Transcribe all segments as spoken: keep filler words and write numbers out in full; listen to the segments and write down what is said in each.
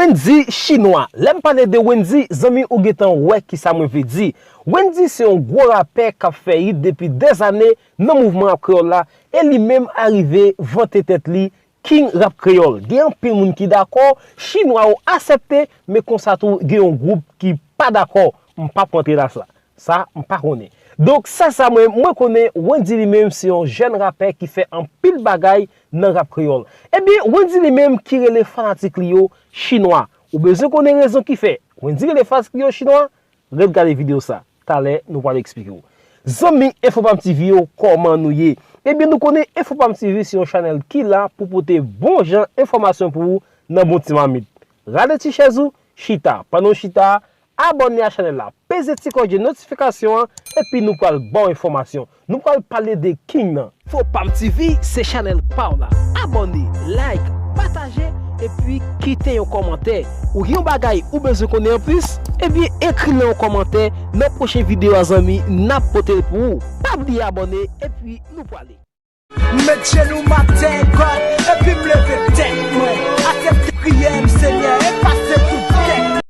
Wendy Chinwa. Lè m pale de Wendy, zanmi, ou gentan wè kisa mwen vle di. Wendy se yon gwo rapè k ap fè hit depi dèzane nan mouvman rap kreyòl la, e li menm arive vante tèt li King Rap Kreyòl. Gen anpil moun ki dakò, Chinwa yo aksepte, men konsa tou gen yon gwoup ki pa dakò. M p ap rantre la sa. Sa, m pa konnen. Donk, sèl sa mwen, mwen konnen, Wendy li menm se yon jèn rapè ki fè anpil bagay nan rap kreyòl. Ebyen, Wendy li menm ki rele fanatik li yo Chinwa. Ou bezwen konnen rezon ki fè Wendy rele fanatik li yo Chinwa? Ret gade videyo sa. Talè, nou pral eksplike w. Zanmi Enfopam T V yo, kòman nou ye? Ebyen, nou konnen Enfopam T V se yon chanèl ki la pou pote bon jan enfòmasyon pou ou nan bon ti mamit. Rale ti chèz ou, chita. Pandan w chita, abòne a chanèl la, peze ti klòch de notifikasyon an, epi nou pral ba w enfòmasyon. Nou pral pale de King nan. Enfopam T V se chanèl pa w la. Abòne, like, pataje, epi kite yon kòmantè. Ou gen yon bagay ou bezwen konnen anplis? Ebyen, ekri l nan yon kòmantè. Nan pwochen videyo a, zanmi, n ap pote l pou ou. Pa bliye abòne, epi nou pwale. M met jenou m atè, God, epi m leve tèt mwen. Aksepte priyè m, Senyè, efase tout tèt.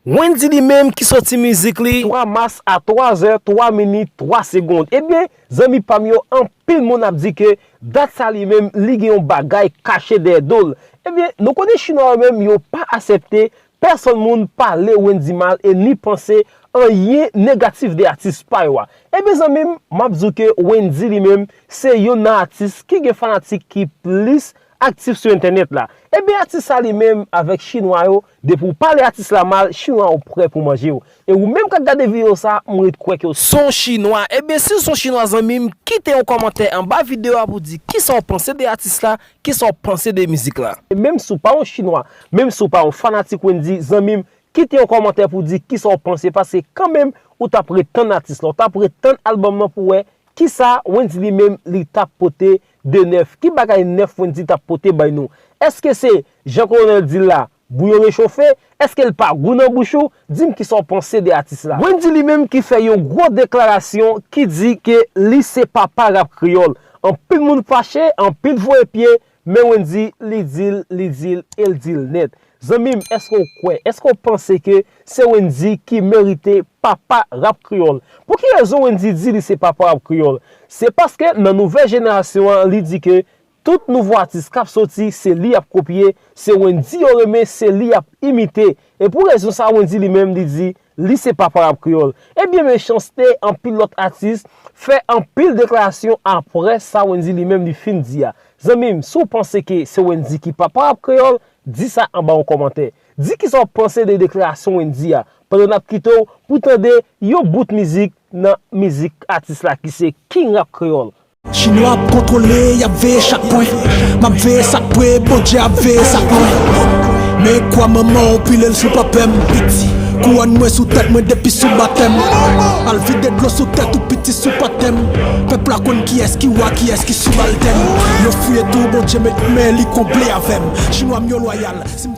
Wendy li menm ki soti mizik li. Twa mas a twa zè, twa minit, twa segonn. Ebyen, zanmi pa m yo, anpil moun ap di ke dat sa li menm, li gen yon bagay kache dèyè do l. Ebyen, nou konnen Chinwa yo menm, yo pa aksepte pèsonn moun pale Wendy mal e ni panse anyen negatif de atis pa yo a. Ebyen, zanmi m, m ap di w ke Wendy li menm, se youn nan atis ki gen fanatik ki plis aktif sou entènèt la. Ebyen, atis sa li menm avèk Chinwa yo, depi w pale atis la mal, Chinwa yo prè pou manje w. E ou menm k ap gade videyo sa, m ret kwè ke w se yon Chinwa. Ebyen, si w se yon Chinwa, zanmi m, kite yon kòmantè anba videyo a pou w di kisa w panse de atis la, kisa w panse de mizik la. E menm si w pa yon Chinwa, menm si w pa yon fanatik Wendy, zanmi m, kite yon kòmantè pou w di kisa w panse, paske kanmenm, ou t ap ret tann atis la, ou t ap ret tann albòm nan pou w wè kisa Wendy li menm li t ap pote de nèf. Ki bagay nèf Wendy t ap pote bay nou? Èske se, jan Kolonèl di l la, bouyon rechofe? Èske l pa gou nan bouch ou? Di m kisa w panse de atis la. Wendy li menm ki fè yon gwo deklarasyon ki di ke li se papa rap kreyòl. Anpil moun fache, anpil voye pye, men Wendy, li di l, li di l, e l di l nèt. Zanmi m, èske w kwè, èske w panse ke se Wendy ki merite papa rap kreyòl? Pou ki rezon Wendy di li se papa rap kreyòl? Se paske nan nouvèl jenerasyon an, li di ke tout nouvo atis k ap soti, se li y ap kopye, se Wendy yo renmen, se li y ap imite. E pou rezon sa, Wendy li menm, li di, li se papa rap kreyòl. Ebyen, mechanste, anpil lòt atis fè anpil deklarasyon apre sa Wendy li menm li fin di a. Zanmi m, si w panse ke se Wendy ki papa rap kreyòl, di sa anba yon kòmantè. Di kisa w panse de deklarasyon Wendy a, pandan n ap kite w pou tande yon bout mizik nan mizik atis la ki se King Rap Kreyòl. Chinwa ap kontwole, y ap veye chak pwen. M ap veye sa k pre, Bondye ap veye sa k lwen. Men kwa manman w pile l sou papè m. Kouwòn mwen sou tèt mwen depi sou batèm. Al vide dlo sou tèt ou piti sou patè m. Pèp la konn kiyès ki wa, kiyès ki sibaltèn. Yo fouye tou, Bondye met men li konble avè m. Chinwa m yo lwayal. Si m